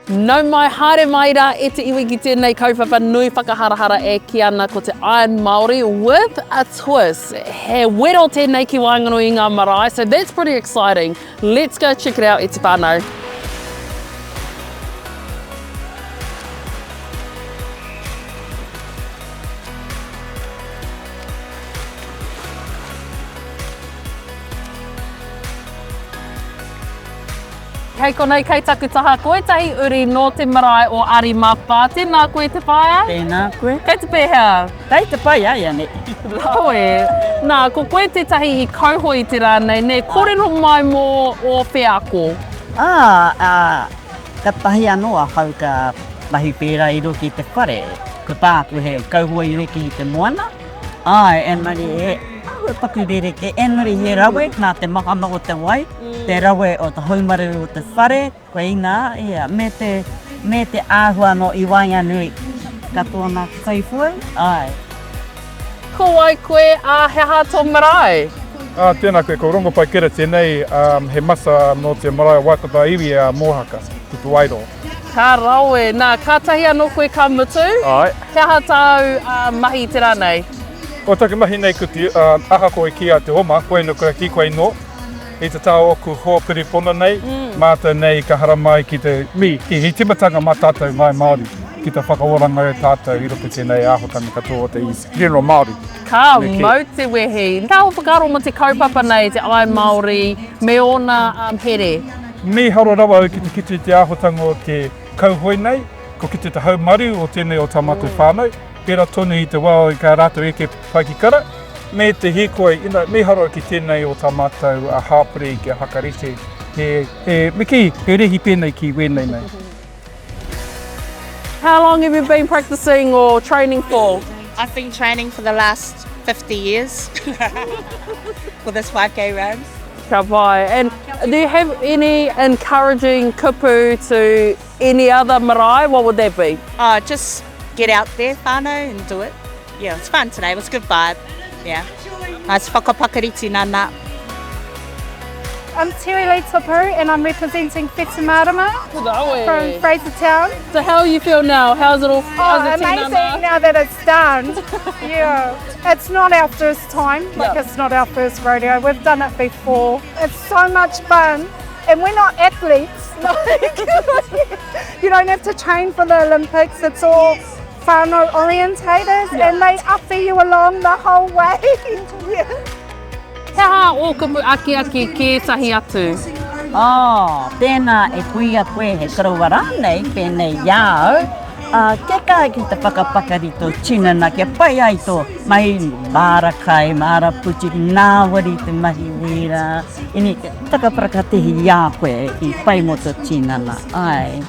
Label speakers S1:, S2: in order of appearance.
S1: Nau mai, haere mai rā e te iwi ki tēnei kaupapa nui whakaharahara e kī ana ko te Iron Māori with a twist. He wero tēnei ki waenganui i ngā marae, so that's pretty exciting. Let's go check it out e te whānau. Kei konei, kei taku taha, ko ētahi uri nō te marae o Arimapa. Tēnā koe te whaea.
S2: Tēnā koe.
S1: Kei te pēhea?
S2: Kei te pai āianei.
S1: Rawe. Nā, ko koe tētahi i kauhoe i te rā nei, nē, kōrero mai mō ō wheako.
S2: Ā, ā, katahi anō ahau ka mahi pērā i roto i te whare. Ko tāku he kauhoe i roto i te moana. Āe, engari he āhua paku rerekē, engari he rawe nā te mahana o te wai, te rawe o te haumaru o te whare, koinā, ia, me te, me te āhua anō i waenganui katoa nā te kaiwhai, āe.
S1: Ko wai koe, ā, he aha tō marae?
S3: Ā, tēnā koe, ko Rongopai Kera tēnei, ā, he masa nō te marae o Waitata iwi a Mōhaka, ki Te Wairoa.
S1: Ka rawe. Nā, kātahi anō koe ka mutu?
S3: Āe.
S1: He aha tāu mahi i te rā nei?
S3: Ko taku mahi nei ko te, ahakoa i kī a te oma, koe no ka kī koe no, i te taha o aku hoa piripona nei, mātou nei ka haramai ki te, mi, ki he timatanga mā tātou Ngāi Māori, ki te whakaoranga i tātou i roto i tēnei āhuatanga katoa o te reo Māori.
S1: Ka mau te wehi. Ka whakaaro mō te kaupapa nei, te Iron Māori, me ōna here?
S3: Mīharo rawa au ki te kite i te āhuatanga o te kauhoe nei, ko kite te haumaru o tēnei o tā mātou whānau, pērā tonu i te wā i kā rātou eke paikikara, me te hīkoi, you know, mīharo ki tēnei o tā mātou hāpori kia whakarite he, he, me kī, he rēhi pēnei ki wēnei nei.
S1: How long have you been practicing or training for?
S4: I've been training for the last 50 years for this 5k run.
S1: Ka pai. And do you have any encouraging kupu to any other marae? What would that be?
S4: Oh, just get out there, whānau, and do it. Yeah, it's fun today. It was a good vibe. Yeah. Nice whakapakari tinana.
S5: I'm Terry Lee Tupu and I'm representing Whetumarama from Frasertown.
S1: So how you feel now? How's it all?
S5: Oh, how's it amazing now that it's done. yeah. It's not our first time, like yeah. it's not our first rodeo. We've done it before. It's so much fun and we're not athletes. Like, you don't have to train for the Olympics. It's all whānau orientated yeah. and they awhi you along the whole way. yeah.
S1: He aha ō kupu akiaki ki ētahi atu?
S2: Oh, tēnā e kuia koe he koroua rānei pēnei i a au, ā, kia kaha ki te whakapakari tō tinana kia pai ai tō mahi māra kai, māra puti, ngāwari te mahi wīra, ini, takaparakatehi i a koe i pai mō tō tinana, āe.